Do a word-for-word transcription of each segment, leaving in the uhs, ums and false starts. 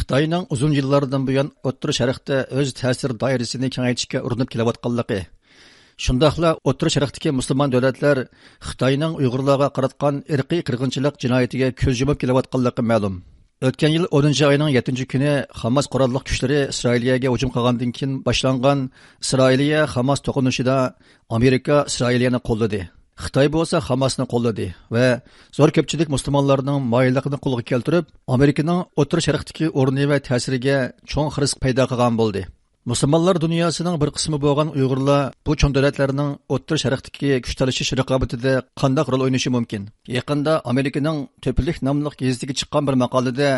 خىتاينىڭ ئۇزۇن يىللاردىن بۇيان ئوتتۇرا شەرقتە ئۆز تەسىر دائىرىسىنى كېڭەيتىشكە ئۇرۇنۇپ كېلىۋاتقانلىقى، شۇنداقلا ئوتتۇرا شەرقتىكى مۇسۇلمان دۆلەتلەر خىتاينىڭ ئۇيغۇرلارغا قاراتقان ئىرقىي قىرغىنچىلىق جىنايىتىگە كۆز يۇمۇپ كېلىۋاتقانلىقى مەلۇم. ئۆتكەن يىل ئونىنچى ئاينىڭ يەتتىنچى كۈنى خاماس قوراللىق كۈچلىرى ئىسرائىلىيەگە ھۇجۇم قىلغاندىن كېيىن باشلانغان ئىسرائىلىيە خاماس توقۇنۇشىدا ئامېرىكا ئىسرائىلىيەنى قوللىدى. خىتاي بولسا خاماسنى قوللىدى ۋە زور كۆپچىلىك مۇسۇلمانلارنىڭ مايىللىقىنى قولغا كەلتۈرۈپ، ئامېرىكىنىڭ ئوتتۇرا شەرقتىكى ئورنى ۋە تەسىرىگە چوڭ خىرىس پەيدا قىلغان بولدى. مۇسۇلمانلار دۇنياسىنىڭ بىر قىسمى بولغان ئۇيغۇرلار بۇ چوڭ دۆلەتلەرنىڭ ئوتتۇرا شەرقتىكى كۈچ تالىشىش رىقابىتىدە قانداق رول ئوينىشى مۇمكىن؟ يېقىندا ئامېرىكىنىڭ تۆپىلىك ناملىق گېزىتىگە چىققان بىر ماقالىدە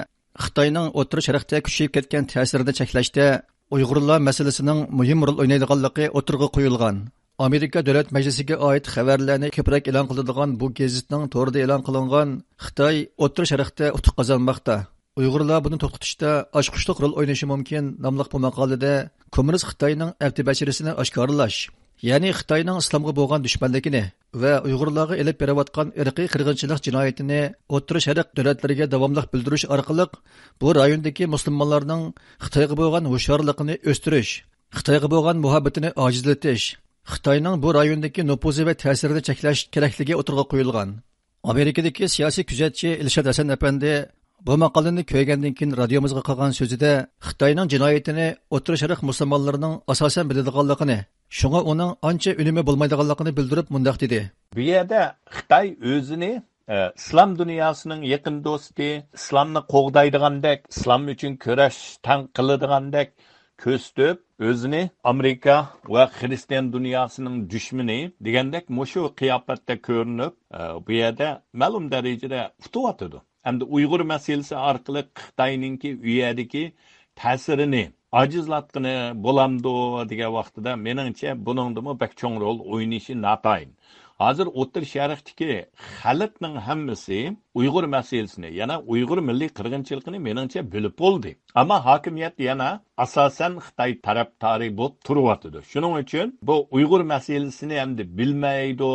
خىتاينىڭ ئوتتۇرا شەرقتە كۈچىيىپ كەتكەن تەسىرىنى چەكلەشتە ئۇيغۇرلار مەسىلىسىنىڭ مۇھىم رول ئوينايدىغانلىقى ئوتتۇرىغا قويۇلغان. ئامېرىكا دۆلەت مەجلىسىگە ئائىت خەۋەرلەرنى كۆپرەك ئېلان قىلىدىغان بۇ گېزىتنىڭ تورىدا ئېلان قىلىنغان «خىتاي ئوتتۇرا شەرقتە ئۇتۇق قازانماقتا، ئۇيغۇرلار بۇنى توختىتىشتا ئاچقۇچلۇق رول ئوينىشى مۇمكىن» ناملىق بۇ ماقالىدە كوممۇنىست خىتاينىڭ ئەپتى بەشىرىسىنى ئاشكارىلاش، يەنى خىتاينىڭ ئىسلامغا بولغان دۈشمەنلىكىنى ۋە ئۇيغۇرلارغا ئېلىپ بېرىۋاتقان ئىرقىي قىرغىنچىلىق جىنايىتىنى ئوتتۇرا شەرق دۆلەتلىرىگە داۋاملىق بىلدۈرۈش ئارقىلىق، بۇ رايوندىكى مۇسۇلمانلارنىڭ خىتايغا بولغان ھوشيارلىقىنى ئۆستۈرۈش، خىتايغا بولغان مۇھەببىتىنى ئاجىزلىتىش، خىتاينىڭ بۇ رايوندىكى نوپۇزى ۋە تەسىرىنى چەكلەش كېرەكلىكى ئوتتۇرىغا قويۇلغان. ئامېرىكىدىكى سىياسىي كۆزەتچى ئىلشات ھەسەن ئەپەندى بۇ ماقالىنى كۆرگەندىن كېيىن رادىيومىزغا قىلغان سۆزىدە خىتاينىڭ جىنايىتىنى ئوتتۇرا شەرق مۇسۇلمانلىرىنىڭ ئاساسەن بىلىدىغانلىقىنى، شۇڭا ئۇنىڭ ئانچە ئۈنۈمى بولمايدىغانلىقىنى بىلدۈرۈپ مۇنداق دېدى. بۇ يەردە خىتاي ئۆزىنى، ئە، ئىسلام دۇنياسىنىڭ يېقىن دوستى، ئىسلامنى قوغدايدىغاندەك، ئىسلام ئۈچۈن كۈرەش تەڭ قىلىدىغاندەك كۆرسىتىپ، ئۆزىنى ئامېرىكا ۋە خىرىستىيان دۇنياسىنىڭ دۈشمىنى دېگەندەك مۇشۇ قىياپەتتە كۆرۈنۈپ، ئە، بۇ يەردە مەلۇم دەرىجىدە ئۇتۇۋاتىدۇ. ئەمدى ئۇيغۇر مەسىلىسى ئارقىلىق خىتاينىڭكى ئۇ يەردىكى تەسىرىنى ئاجىزلاتقىنى بولامدۇ دېگەن ۋاقتىدا، مېنىڭچە، بۇنىڭدىمۇ بەك چوڭ رول ئوينىشى ناتايىن. ھازىر ئوتتۇرا شەرقتىكى خەلقنىڭ ھەممىسى ئۇيغۇر مەسىلىسىنى، يەنى ئۇيغۇر مىللىي قىرغىنچىلىقىنى، مېنىڭچە، بىلىپ بولدى. ئەمما ھاكىمىيەت يەنە ئاساسەن خىتاي تەرەپدارى بولۇپ تۇرۇۋاتىدۇ. شۇنىڭ ئۈچۈن بۇ ئۇيغۇر مەسىلىسىنى ئەمدى بىلمەيدۇ،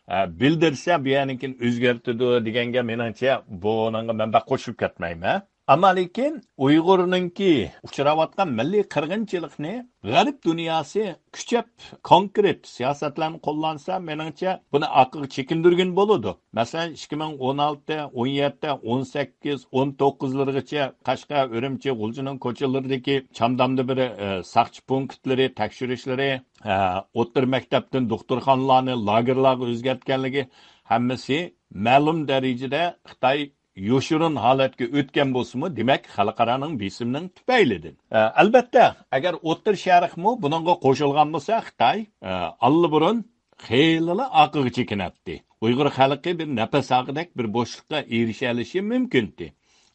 ئە، بىلدۈرسە، بۇ يەرنىڭكىنى ئۆزگەرتىدۇ دېگەنگە، مېنىڭچە، بۇنىڭغا مەن بەك قوشۇلۇپ كەتمەيمەن. ئەمما لېكىن ئۇيغۇرنىڭكى ئۇچراۋاتقان مىللىي قىرغىنچىلىقنى غەرب دۇنياسى كۈچەپ كونكرېت سىياسەتلەرنى قوللانسا، مېنىڭچە، بۇنى ئارقىغا چېكىندۈرگىلى بولىدۇ. مەسىلەن، ئىككى مىڭ ئون ئالتە، ئون يەتتە، ئون سەككىز، ئون توققۇزلىرىغىچە قەشقەر، ئۈرۈمچى، غۇلجىنىڭ كوچىلىرىدىكى چامدامدا بىر، ئە، ساقچى پونكىتلىرى، تەكشۈرۈشلىرى، ئە، ئوتتۇرا مەكتەپتىن دوختۇرخانىلارنى لاگېرلارغا ئۆزگەرتكەنلىكى، ھەممىسى مەلۇم دەرىجىدە خىتاي يوشۇرۇن ھالەتكە ئۆتكەن بولسىمۇ، دېمەك، خەلقئارانىڭ بېسىمىنىڭ تۈپەيلىدىن. ئە، ئەلبەتتە، ئەگەر ئوتتۇرا شەرقمۇ بۇنىڭغا قوشۇلغان بولسا، خىتاي، ئە، ئاللىبۇرۇن خېلىلا ئارقىغا چېكىنەتتى. ئۇيغۇر خەلقى بىر نەپەس ئالغۇدەك بىر بوشلۇققا ئېرىشەلىشى مۇمكىنتى.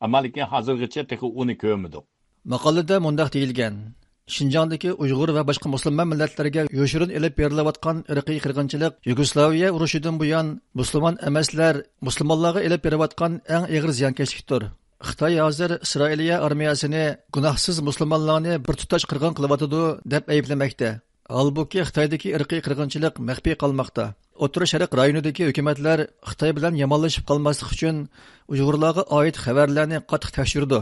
ئەمما لېكىن ھازىرغىچە تېخى ئۇنى كۆرمىدۇق. ماقالىدە مۇنداق دېيىلگەن: شىنجاڭدىكى ئۇيغۇر ۋە باشقا مۇسۇلمان مىللەتلەرگە يوشۇرۇن ئېلىپ بېرىلىۋاتقان ئىرقىي قىرغىنچىلىق يۇگوسلاۋىيە ئۇرۇشىدىن بۇيان مۇسۇلمان ئەمەسلەر مۇسۇلمانلارغا ئېلىپ بېرىۋاتقان ئەڭ ئېغىر زىيانكەشلىكتۇر. خىتاي ھازىر ئىسرائىلىيە ئارمىيەسىنى گۇناھسىز مۇسۇلمانلارنى بىر تۇتاش قىرغىن قىلىۋاتىدۇ، دەپ ئەيىبلىمەكتە. ھالبۇكى، خىتايدىكى ئىرقىي قىرغىنچىلىق مەخپىي قالماقتا. ئوتتۇرا شەرق رايونىدىكى ھۆكۈمەتلەر خىتاي بىلەن يامانلىشىپ قالماسلىق ئۈچۈن، ئۇيغۇرلارغا ئائىت خەۋەرلەرنى قاتتىق تەكشۈرىدۇ.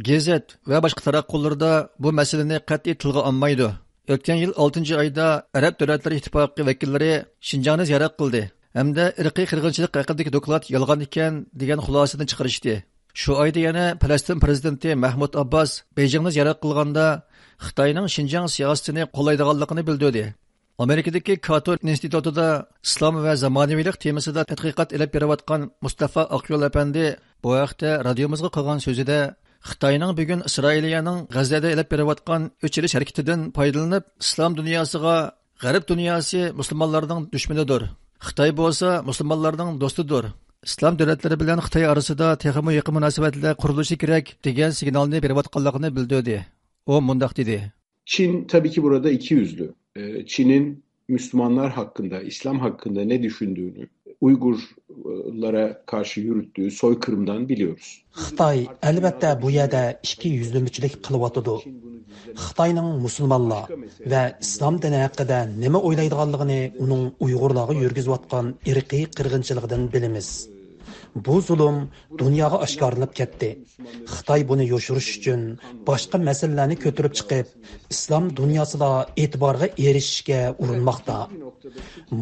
گېزىت ۋە باشقا تاراتقۇلىرىدا بۇ مەسىلىنى قەتئىي تىلغا ئالمايدۇ. ئۆتكەن يىل ئالتىنچى ئايدا ئەرەب دۆلەتلىرى ئىتتىپاقى ۋەكىللىرى شىنجاڭنى زىيارەت قىلدى ھەمدە ئىرقىي قىرغىنچىلىق ھەققىدىكى دوكلات يالغان ئىكەن، دېگەن خۇلاسىنى چىقىرىشتى. شۇ ئايدا يەنە پەلەستىن پىرېزىدېنتى مەھمۇد ئابباس بېيجىڭنى زىيارەت قىلغاندا، خىتاينىڭ شىنجاڭ سىياسىتىنى قوللايدىغانلىقىنى بىلدۈردى. ئامېرىكىدىكى كاتو ئىنستىتۇتىدا ئىسلام ۋە زامانىۋىلىق تېمىسىدا تەتقىقات ئېلىپ بېرىۋاتقان مۇستافا ئاقيول ئەپەندى بۇ ھەقتە رادىيومىزغا قىلغان سۆزىدە، خىتاينىڭ بۈگۈن ئىسرائىلىيەنىڭ غەززەدە ئېلىپ بېرىۋاتقان ئۆچ ئېلىش ھەرىكىتىدىن پايدىلىنىپ، ئىسلام دۇنياسىغا غەرب دۇنياسى مۇسۇلمانلارنىڭ دۈشمىنىدۇر، خىتاي بولسا مۇسۇلمانلارنىڭ دوستىدۇر، ئىسلام دۆلەتلىرى بىلەن خىتاي ئارىسىدا تېخىمۇ يېقىن مۇناسىۋەتلەر قۇرۇلۇشى كېرەك، دېگەن سىگنالنى بېرىۋاتقانلىقىنى بىلدۈردى. ئۇ مۇنداق دېدى. Çin tabii ki burada iki yüzlü. Ee, Çin'in Müslümanlar hakkında, İslam hakkında ne düşündüğünü, Uygurlara karşı yürüttüğü soykırımdan biliyoruz. خىتاي، ئەلۋەتتە، بۇ يەردە ئىككى يۈزلىمىچىلىك قىلىۋاتىدۇ. خىتاينىڭ مۇسۇلمانلار ۋە ئىسلام دىنى ھەققىدە نېمە ئويلايدىغانلىقىنى ئۇنىڭ ئۇيغۇرلارغا يۈرگۈزۈۋاتقان ئىرقىي قىرغىنچىلىقىدىن بىلىمىز. بۇ زۇلۇم دۇنياغا ئاشكارىلىنىپ كەتتى. خىتاي بۇنى يوشۇرۇش ئۈچۈن باشقا مەسىلىلەرنى كۆتۈرۈپ چىقىپ، ئىسلام دۇنياسىدا ئېتىبارغا ئېرىشىشكە ئۇرۇنماقتا.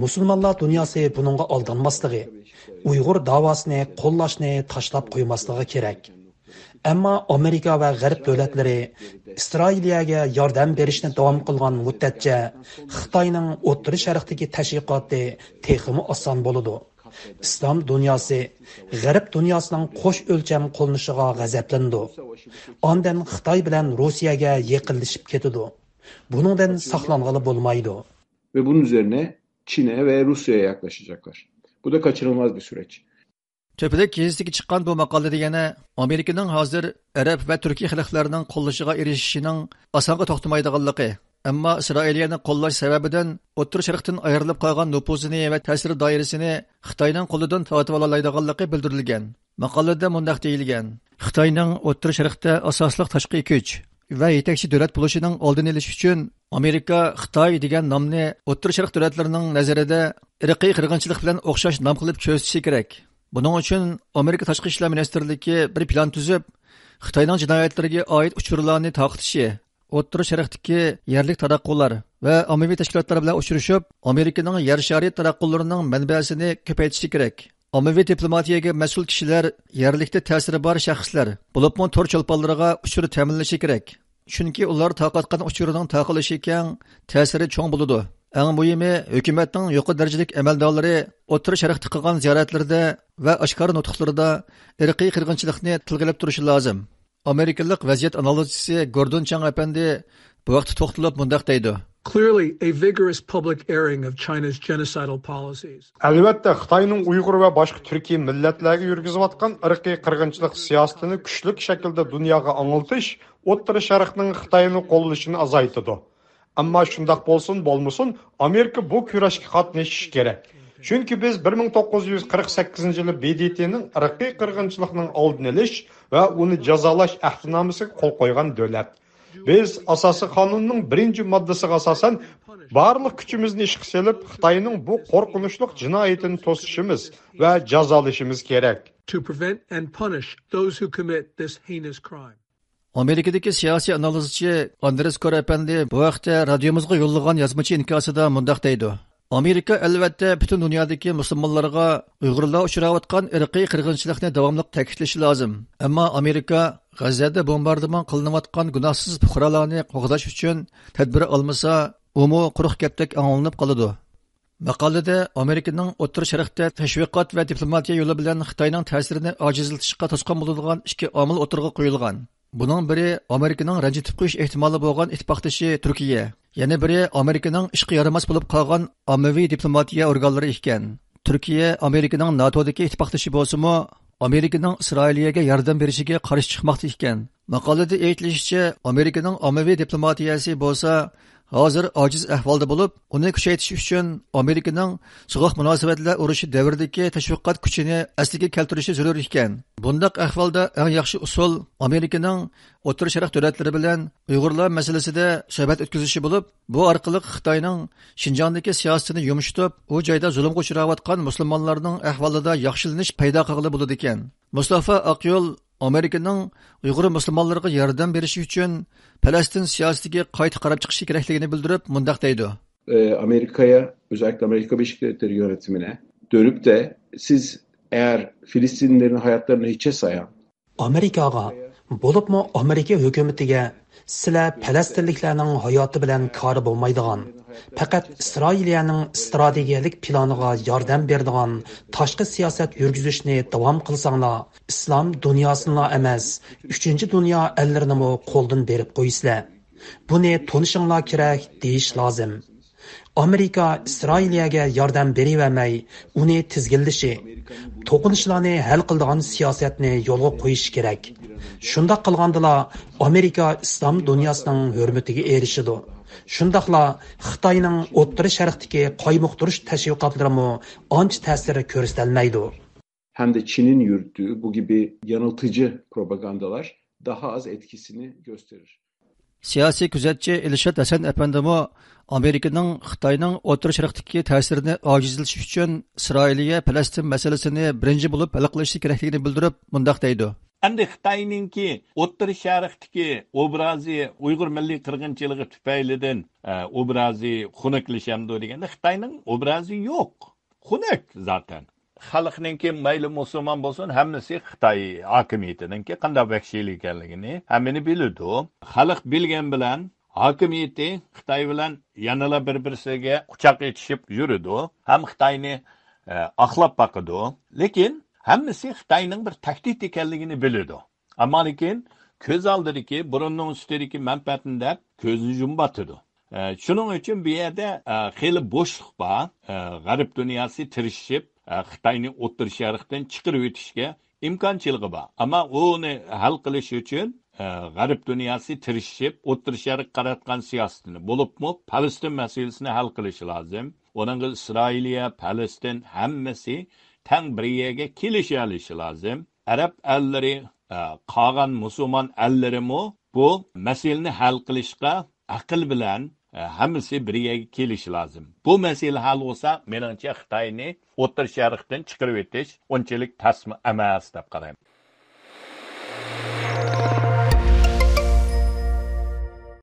مۇسۇلمانلار دۇنياسى بۇنىڭغا ئالدانماسلىقى، ئۇيغۇر داۋاسىنى قوللاشنى تاشلاپ قويماسلىقى كېرەك. ئەمما ئامېرىكا ۋە غەرب دۆلەتلىرى ئىسرائىلىيەگە ياردەم بېرىشنى داۋام قىلغان مۇددەتچە خىتاينىڭ ئوتتۇرا شەرقتىكى تەشۋىقاتى تېخىمۇ ئاسان بولىدۇ. ئىسلام دۇنياسى غەرب دۇنياسىنىڭ قوش ئۆلچەم قوللىنىشىغا غەزەپلىنىدۇ. ئاندىن خىتاي بىلەن روسىيەگە يېقىنلىشىپ كېتىدۇ. بۇنىڭدىن ساقلانغىلى بولمايدۇ. Ve bunun üzerine Çin'e ve Rusya'ya yaklaşacaklar. Bu da kaçınılmaz bir süreç. تۆپىلىك گېزىتىگە چىققان بۇ ماقالىدە يەنە ئامېرىكىنىڭ ھازىر ئەرەب ۋە تۈركىي خەلقلەرنىڭ قوللىشىغا ئېرىشىشىنىڭ ئاسانغا توختىمايدىغانلىقى، ئەمما ئىسرائىلىيەنى قوللاش سەۋەبىدىن ئوتتۇرا شەرقتىن ئايرىلىپ قالغان نوپۇزىنى ۋە تەسىر دائىرىسىنى خىتاينىڭ قولىدىن تارتىۋالالايدىغانلىقى بىلدۈرۈلگەن. ماقالىدە مۇنداق دېيىلگەن: خىتاينىڭ ئوتتۇرا شەرقتە ئاساسلىق تاشقى كۈچ ۋە يېتەكچى دۆلەت بولۇشىنىڭ ئالدىنى ئېلىش ئۈچۈن ئامېرىكا خىتاي دېگەن نامنى ئوتتۇرا شەرق دۆلەتلىرىنىڭ نەزىرىدە ئىرقىي قىرغىنچىلىق بىلەن ئوخشاش نام قىلىپ كۆرسىتىشى كېرەك. بۇنىڭ ئۈچۈن ئامېرىكا تاشقى ئىشلار مىنىستىرلىكى بىر پىلان تۈزۈپ، خىتاينىڭ جىنايەتلىرىگە ئائىت ئۇچۇرلارنى تارقىتىشى، ئوتتۇرا شەرقتىكى يەرلىك تاراتقۇلار ۋە ئاممىۋى تەشكىلاتلار بىلەن ئۇچرىشىپ، ئامېرىكىنىڭ يەر شارى تاراتقۇلىرىنىڭ مەنبەسىنى كۆپەيتىشى كېرەك. ئاممىۋى دىپلوماتىيەگە مەسئۇل كىشىلەر يەرلىكتە تەسىرى بار شەخسلەر، بولۇپمۇ تور چولپانلىرىغا ئۇچۇر تەمىنلىشى كېرەك. چۈنكى ئۇلار تارقاتقان ئۇچۇرنىڭ تارقىلىشى كەڭ، تەسىرى چوڭ بولىدۇ. ئەڭ مۇھىمى، ھۆكۈمەتنىڭ يۇقىرى دەرىجىلىك ئەمەلدارلىرى ئوتتۇرا شەرقتە قىلغان زىيارەتلىرىدە ۋە ئاشكارا نۇتۇقلىرىدا ئىرقىي قىرغىنچىلىقنى تىلغا ئېلىپ تۇرۇشى لازىم. ئامېرىكىلىق ۋەزىيەت ئانالىزچىسى گوردون چاڭ ئەپەندى بۇ ھەقتە توختىلىپ مۇنداق دەيدۇ. Clearly, a vigorous public airing of China's genocidal policies. ئەلۋەتتە، خىتاينىڭ ئۇيغۇر ۋە باشقا تۈركىي مىللەتلەرگە يۈرگۈزۈۋاتقان ئىرقىي قىرغىنچىلىق سىياسىتىنى كۈچلۈك شەكىلدە دۇنياغا ئاڭلىتىش ئوتتۇرا شەرقنىڭ خىتاينى قوللىشىنى ئازايتىدۇ. ئەمما شۇنداق بولسۇن بولمىسۇن، ئامېرىكا بۇ كۈرەشكە قاتنىشىشى كېرەك. چۈنكى بىز بىر مىڭ توققۇز يۈز قىرىق سەككىزىنچى يىلى ب د ت نىڭ ئىرقىي قىرغىنچىلىقنىڭ ئالدىنى ئېلىش ۋە ئۇنى جازالاش ئەھدىنامىسىگە قول قويغان دۆلەت. بىز ئاساسىي قانۇننىڭ بىرىنچى ماددىسىغا ئاساسەن بارلىق كۈچىمىزنى ئىشقا سېلىپ، خىتاينىڭ بۇ قورقۇنچلۇق جىنايىتىنى توسۇشىمىز ۋە جازالىشىمىز كېرەك. To prevent and punish those who commit this heinous crime. ئامېرىكىدىكى سىياسىي ئانالىزچى ئاندرېس كور ئەپەندى بۇ ھەقتە رادىيومىزغا يوللىغان يازمىچە ئىنكاسىدا مۇنداق دەيدۇ: ئامېرىكا ئەلۋەتتە پۈتۈن دۇنيادىكى مۇسۇلمانلارغا ئۇيغۇرلار ئۇچراۋاتقان ئىرقىي قىرغىنچىلىقنى داۋاملىق تەكىتلىشى لازىم. ئەمما ئامېرىكا غەززەدە بومباردىمان قىلىنىۋاتقان گۇناھسىز پۇقرالارنى قوغداش ئۈچۈن تەدبىر ئالمىسا، ئۇمۇ قۇرۇق گەپتەك ئاڭلىنىپ قالىدۇ. ماقالىدە ئامېرىكىنىڭ ئوتتۇرا شەرقتە تەشۋىقات ۋە دىپلوماتىيە يولى بىلەن خىتاينىڭ تەسىرىنى ئاجىزلىتىشقا توسقان بولىدىغان ئىككى ئامىل ئوتتۇرىغا قويۇلغان. بۇنىڭ بىرى ئامېرىكىنىڭ رەنجىتىپ قويۇش ئېھتىمالى بولغان ئىتتىپاقدىشى تۈركىيە، يەنە بىرى ئامېرىكىنىڭ ئىشقا يارىماس بولۇپ قالغان ئاممىۋى دىپلوماتىيە ئورگانلىرى ئىكەن. تۈركىيە ئامېرىكىنىڭ ناتودىكى ئىتتىپاقدىشى بولسىمۇ، ئامېرىكىنىڭ ئىسرائىلىيەگە ياردەم بېرىشىگە قارشى چىقماقتا ئىكەن. ماقالىدە ئېيتىلىشىچە، ئامېرىكىنىڭ ئاممىۋى دىپلوماتىيەسى بولسا ھازىر ئاجىز ئەھۋالدا بولۇپ، ئۇنى كۈچەيتىش ئۈچۈن ئامېرىكىنىڭ سوغۇق مۇناسىۋەتلەر ئۇرۇشى دەۋرىدىكى تەشۋىقات كۈچىنى ئەسلىگە كەلتۈرۈشى زۆرۈر ئىكەن. بۇنداق ئەھۋالدا ئەڭ ياخشى ئۇسۇل ئامېرىكىنىڭ ئوتتۇرا شەرق دۆلەتلىرى بىلەن ئۇيغۇرلار مەسىلىسىدە سۆھبەت ئۆتكۈزۈشى بولۇپ، بۇ ئارقىلىق خىتاينىڭ شىنجاڭدىكى سىياسىتىنى يۇمشىتىپ، ئۇ جايدا زۇلۇمغا ئۇچراۋاتقان مۇسۇلمانلارنىڭ ئەھۋالىدا ياخشىلىنىش پەيدا قىلغىلى بولىدىكەن. مۇستافا ئاقيول ئامېرىكىنىڭ ئۇيغۇر مۇسۇلمانلىرىغا ياردەم بېرىشى ئۈچۈن پەلەستىن سىياسىتىگە قايتا قاراپ چىقىشى كېرەكلىكىنى بىلدۈرۈپ، مۇنداق دەيدۇ. E, Amerika'ya, özellikle Amerika Birleşik Devletleri yönetimine dönüp de siz eğer Filistinlilerin hayatlarını hiçe sayan, ئامېرىكاغا، بولۇپمۇ ئامېرىكا ھۆكۈمىتىگە سىلەر پەلەستىنلىكلەرنىڭ ھاياتى بىلەن كارى بولمايدىغان، پەقەت ئىسرائىلىيەنىڭ ئىستراتېگىيەلىك پىلانىغا ياردەم بېرىدىغان تاشقى سىياسەت يۈرگۈزۈشنى داۋام قىلساڭلار، ئىسلام دۇنياسىنىلا ئەمەس، ئۈچىنچى دۇنيا ئەللىرىنىمۇ قولدىن بېرىپ قويىسىلەر. بۇنى تونۇشۇڭلار كېرەك دېيىش لازىم. ئامېرىكا ئىسرائىلىيەگە ياردەم بېرىۋەرمەي، ئۇنى تىزگىنلىشى، توقۇنۇشلارنى ھەل قىلىدىغان سىياسەتنى يولغا قويۇشى كېرەك. شۇنداق قىلغاندىلا ئامېرىكا ئىسلام دۇنياسىنىڭ ھۆرمىتىگە ئېرىشىدۇ. شۇنداقلا خىتاينىڭ ئوتتۇرا شەرقتىكى قايمۇقتۇرۇش تەشۋىقاتلىرىمۇ ئانچە تەسىر كۆرسىتەلمەيدۇ. Hem de Çin'in yürüttüğü bu gibi yanıltıcı propagandalar daha az etkisini gösterir. سىياسىي كۆزەتچى ئىلشات ھەسەن ئەپەندىمۇ ئامېرىكىنىڭ خىتاينىڭ ئوتتۇرا شەرقتىكى تەسىرىنى ئاجىزلىتىش ئۈچۈن ئىسرائىلىيە، پەلەستىن مەسىلىسىنى بىرىنچى بولۇپ ھەل قىلىشى كېرەكلىكىنى بىلدۈرۈپ، مۇنداق دەيدۇ. ئەمدى خىتاينىڭكى ئوتتۇرا شەرقتىكى ئوبرازى، ئۇيغۇر مىللىي قىرغىنچىلىقى تۈپەيلىدىن، ئە، ئوبرازى خۇنۈكلىشەمدۇ دېگەندە، خىتاينىڭ ئوبرازى يوق. خۇنۈك زاتەن. خەلقنىڭكى مەيلى مۇسۇلمان بولسۇن، ھەممىسى خىتاي ھاكىمىيىتىنىڭكى قانداق ۋەھشىيلىك ئىكەنلىكىنى ھەممىنى بىلىدۇ. خەلق بىلگەن بىلەن ھاكىمىيىتى خىتاي بىلەن يەنىلا بىر-بىرسىگە قۇچاق ئېچىشىپ يۈرىدۇ ھەم خىتاينى، ئە، ئاقلاپ باقىدۇ. لېكىن ھەممىسى خىتاينىڭ بىر تەھدىت ئىكەنلىكىنى بىلىدۇ. ئەمما لېكىن كۆز ئالدىدىكى بۇرۇننىڭ ئۈستىدىكى مەنپەئەتىنى دەپ كۆزىنى يۇمۇۋاتىدۇ. ئە، شۇنىڭ ئۈچۈن بۇ يەردە، ئە، خېلى بوشلۇق بار. ئە، غەرب دۇنياسى تىرىشىپ، ئە، خىتاينى ئوتتۇرا شەرقتىن چىقىرىۋېتىشكە ئىمكانچىلىقى بار. ئەمما ئۇنى ھەل قىلىش ئۈچۈن، ئە، غەرب دۇنياسى تىرىشىپ، ئوتتۇرا شەرققە قاراتقان سىياسىتىنى، بولۇپمۇ پەلەستىن مەسىلىسىنى ھەل قىلىشى لازىم. ئۇنىڭغا ئىسرائىلىيە، پەلەستىن ھەممىسى تەڭ بىر يەرگە كېلىشەلىشى لازىم. ئەرەب ئەللىرى، ئە، قالغان مۇسۇلمان ئەللىرىمۇ بۇ مەسىلىنى ھەل قىلىشقا ئەقىل بىلەن، ئە، ھەممىسى بىر يەرگە كېلىشى لازىم. بۇ مەسىلە ھەل بولسا، مېنىڭچە خىتاينى ئوتتۇرا شەرقتىن چىقىرىۋېتىش ئۇنچىلىك تەسمۇ ئەمەس دەپ قارايمەن.